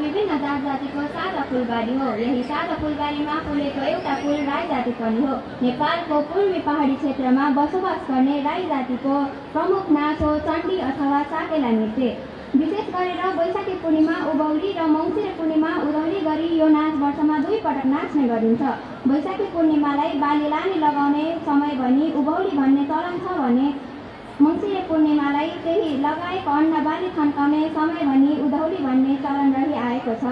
विभिन्न जात जातिको साझा फुलबारी हो। यही साझा फुलबारीमा फुलेको एउटा फुल राई जाति पनि हो। नेपालको पूर्वी पहाडी क्षेत्रमा बसोबास गर्ने राई जातिको प्रमुख नाच हो चण्डी अथवा साकेला नृत्य। विशेष गरेर वैशाखी पूर्णिमा उभौली र मङ्सिरे पूर्णिमा उधौली गरी यो नाच वर्षमा 2 पटक नाच्ने गरिन्छ। वैशाखी पूर्णिमालाई बाली लानी लगाउने समय भनी उभौली भन्ने चलन छ भने मङ्सिरे पूर्णिमालाई त्यही लगाएको अन्न बाली थन्काउने समय भनी उधौली भन्ने चलन रहिआएको छ।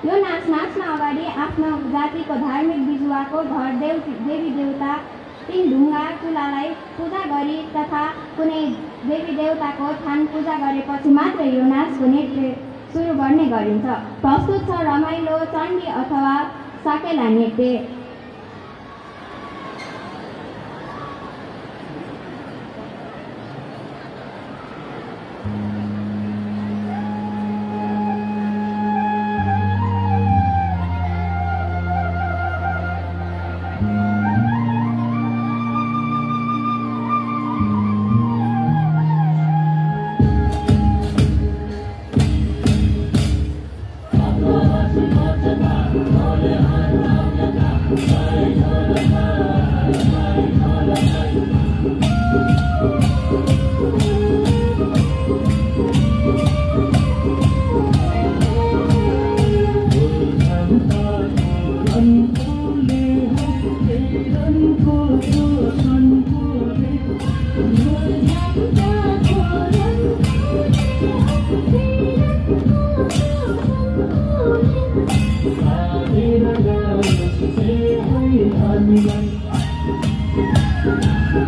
यो नाच नाच्न अगाडि आफ्नो जातिको धार्मिक बिजुवाको घर देवी देवता तीन ढुङ्गा चुलालाई पूजा गरी तथा कुनै देवी देवताको थान पूजा गरेपछि मात्र यो नाचको नृत्य सुरु गर्ने गरिन्छ। प्रस्तुत छ रमाइलो चण्डी अथवा साकेला नृत्य।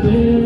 Hey,